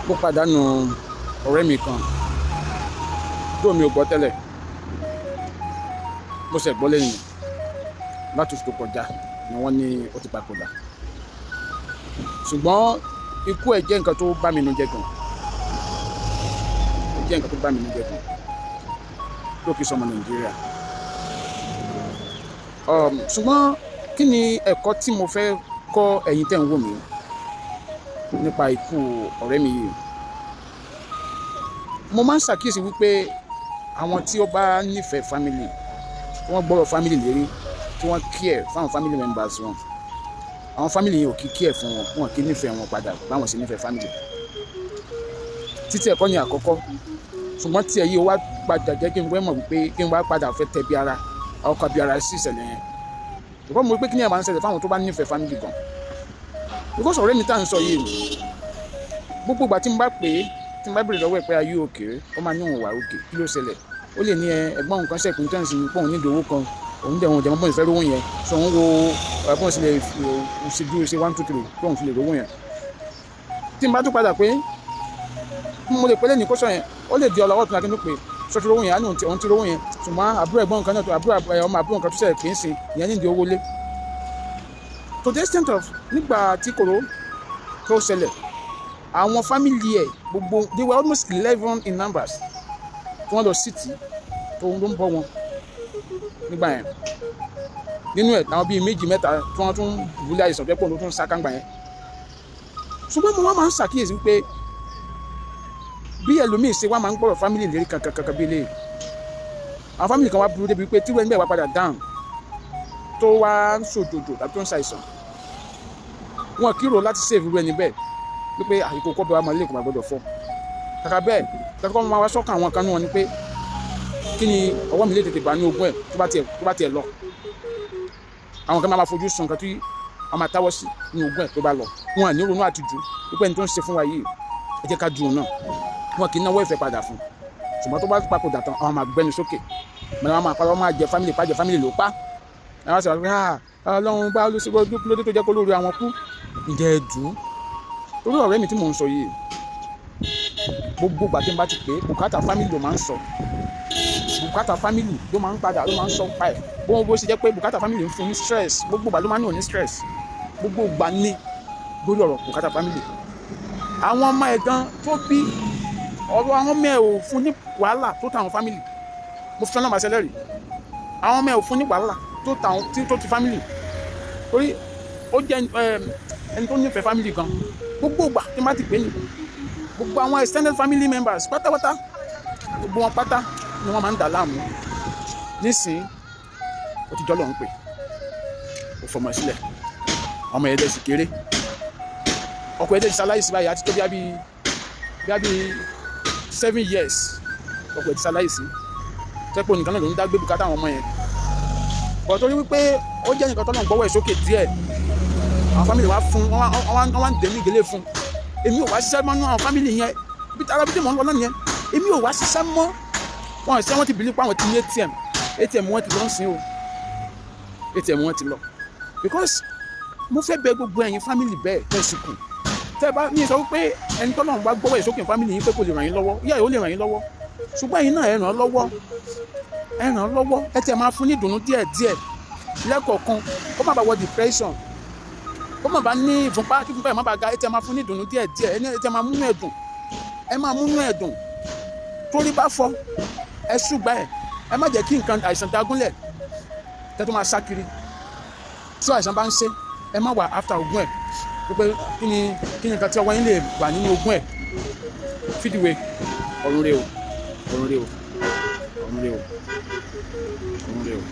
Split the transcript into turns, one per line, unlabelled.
Mo pàdánù ọ̀rẹ́ mi kan tó mi ò gbọ́ tẹ́lẹ̀. Mo ṣẹ̀ gbọ́ lẹ́yìn láti oṣù tó kọjá ni wọ́n ní ó ti papòdà. Ṣùgbọ́n ikú ẹ̀ jẹ́ nǹkan tó bá mi nínú jẹ́ gan. Ó jẹ́ nǹkan tó bá mi nínú jẹ́ gan. Tó kì í sọmọ Nàìjíríà. Ṣùgbọ́n kí ni ẹ̀kọ́ tí mo fẹ́ kọ́ ẹ̀yin tẹ́ ń wò mí nípa ikú ọ̀rẹ́ mi yìí? Mo máa ń ṣàkíyèsí wípé àwọn tí ó bá nífẹ̀ẹ́ family, tí wọ́n gbọ́rọ̀ family lérí, tí wọ́n care fáwọn family members wọn, àwọn family yẹn ò kí care fún wọn, wọn kì í nífẹ̀ẹ́ wọn padà báwọn ṣe nífẹ̀ẹ́ family. Títí ẹ̀kọ́ ni àkọ́kọ́, ṣùgbọ́n tí ẹ yìí wá padà jẹ́ kí n wẹ́ mọ̀ wípé kí n wá padà fẹ́ tẹ bí ara, ọkọ̀ bí ara sí ìṣẹ̀lẹ̀ yẹn. Because mo rí pé kí ni ẹ̀ máa ń ṣẹlẹ̀ fáwọn tó bá nífẹ̀ẹ́ family gan. Because ọ̀rẹ́ mi tá à ń sọ yìí, gbogbo ìgbà tí mo bá pè é, tí mo bá béèrè lọ́wọ́ ẹ̀ pé, "Are you okay?" ó máa ní òun wà okay. Kí ló ṣẹlẹ̀? Ó lè ní ẹ ẹ̀gbọ́n nǹkan ṣẹ̀kùn tẹ́ǹsì pé òun nídìí owó kan, òun dẹ̀ òun jẹ́ mọ́ ìfẹ́ rówó yẹn, so òun wo ẹ̀gbọ́n sì lè ṣe dúró ṣe one two three pé òun fi lè rówó yẹn. Tí n bá tún padà pé mo lè pẹ́lẹ́ ní kó sọ yẹn, ó lè di ọlọ́wọ́ tó ní pé sọ ti rówó yẹn, á ní òun ti rówó yẹn, ṣùgbọ́n àbúrò ẹ̀gbọ́n kan náà, àbúrò ọmọ àbúrò nǹkan tó ṣẹlẹ̀ pé ń sìn ìyẹn nídìí owó lé. To the extent of nígbà tí kòró tó ṣẹlẹ̀, àwọn family ẹ̀ gbogbo, they were almost 11 in numbers, tí wọ́n lọ sí tí tó ń bọ́ wọn nígbà yẹn. Nínú ẹ̀ àwọn bíi méjì mẹ́ta tí wọ́n tún wúlé àìsàn tó pọ̀ ló tún sá kángbà yẹn. Ṣùgbọ́n mo wá máa ń ṣàkíyèsí wípé bí ẹlòmíì ṣe wá máa ń gbọ́rọ̀ family lérí kankankankan bí eléyìí, àwọn family kan wá burú débi wípé tí wọ́n ń bẹ̀ wá padà down, tó wá ń ṣòjòjò tàbí tó ń ṣàìsàn, wọn kì í rò láti save irú ẹni bẹ́ẹ̀ wípé àìkókò bẹ́ẹ̀ wá máa lé kò máa gbọ́dọ̀ fọ́. Kàkà bẹ́ẹ̀, kàkà kọ́ máa wá sọ́kàn àwọn kan ní wọn ni pé kí ni ọwọ́ mi lè tètè bá ní ogún ẹ̀ tó bá tiẹ̀ lọ. Àwọn kan máa fojú sùn nǹkan tí wọ́n máa táwọ́ sí ní ogún ẹ̀ tó bá lọ. Wọn à ní ronú àtijú wípé ẹni tó ń ṣe fún wa yìí, ẹ jẹ́ ká ju òun náà. Wọn kì í náwó ìfẹ́ padà fún. Ṣùgbọ́n tó bá papòdà tán, àwọn máa gbẹnu sókè, mọ̀nà wọn máa pa, wọn máa jẹ family pàjẹ́, family ló pa. Àwọn sọ̀rọ̀ pé Ọlọ́run bá lóde tó jẹ́ kó lórí àwọn kú. Ǹjẹ́ ẹ dùn ún? Torí ọ̀rẹ́ mi tí mò ń sọ yìí, gbogbo ìgbà tí n bá ti pè é, bùkátà family ló máa ń sọ, bùkátà family ló máa ń padà ló máa ń sọ pa ẹ̀. Bó ṣe jẹ́ pé bùkátà family ń fún ní stress, gbogbo ìgbà ló máa ń ní òní stress, gbogbo ìgbà ní lórí ọ̀rọ̀ bùkátà family. Àwọn ọmọ ẹ̀ gan tó bí, ọ̀rọ̀ àwọn ọmọ ẹ̀ ò fún ní wàhálà tó tàwọn family. Mo fi ọlọ́mọ àṣẹlẹ̀ rí, àwọn ọmọ ẹ̀ ò fún ní wàhálà tó tàwọn tó ti family, torí ó jẹ́ ẹni tó nífẹ̀ẹ́ family gan. Gbogbo ìgbà tí n bá ti pè ní, gbogbo àwọn extended family members pátápátá, gbogbo wọn pátá ni wọ́n máa ń dà láàmú. Nísìnyí ó ti jọ́ lọ́n pè, ó fọmọ sílẹ̀, ọmọ yẹn dẹ̀ sì kéré. Ọkọ yẹn dẹ̀ ti ṣaláìsí báyìí, àti tó bí 7 years ọkọ ẹ̀ ti ṣaláìsí, tẹ́pọ̀ nìkan náà ló ń dá gbé bùkátà àwọn ọmọ yẹn bọ̀. Torí wípé ó jẹ́ nǹkan tọ́lọ́ ń gbọ́wọ́ ẹ̀ sókè díẹ̀, àwọn family wa fún wọn, wá ń dẹ̀mí ìdílé fún. Èmi ò wá ṣiṣẹ́ mọ́ nú àwọn family yẹn. Bí tara bí tí mò ń lọ náà nìyẹn, èmi ò wá ṣiṣẹ́ mọ́ wọn. Ṣe wọ́n ti believe pé àwọn ti ní ATM? ATM wọn ti lọ ń sin o, ATM wọn ti lọ. Because mo fẹ́ bẹ̀ gbogbo ẹ̀yin family bẹ́ẹ̀ tẹ̀sí kù, tẹ́ bá ní sọ wípé ẹni tọ́lọ́run bá gbọ́wọ́ ẹ̀ sókè family yín pé kò lè ràn yín lọ́wọ́, yíyá yóò lè ràn yín lọ́wọ́. Ṣùgbọ́n ẹ̀yin náà, ẹ ràn án lọ́wọ́, ẹ ràn án lọ́wọ́. Ẹ tẹ̀ máa fún ní ìdùnnú díẹ̀ díẹ̀ lẹ́kọ̀ọ̀kan, kó má bàa wọ depression, kó má bàa ní ìfúnpá, kí ìfúnpá ẹ̀ má bàa ga. Ẹ tẹ̀ máa fún ní ìdùnnú díẹ̀ díẹ̀, ẹ tẹ̀ máa múnú ẹ̀ dùn, ẹ máa múnú ẹ̀ dùn. Torí bá fọ́ ẹ ṣùgbọ́n ẹ má jẹ́ kí nǹkan àìsàn dagúnlẹ̀ tẹ́ tó máa sá kiri. Tí àìsàn bá ń ṣe, ẹ má wà after ogún ẹ̀ pé kí ni nǹkan tí ọwọ́ yín lè wà nínú ogún ẹ̀. Fídíwé, ọ̀run rè o, ọ̀run rè o, ọ̀run rè o, ọ̀run rè o.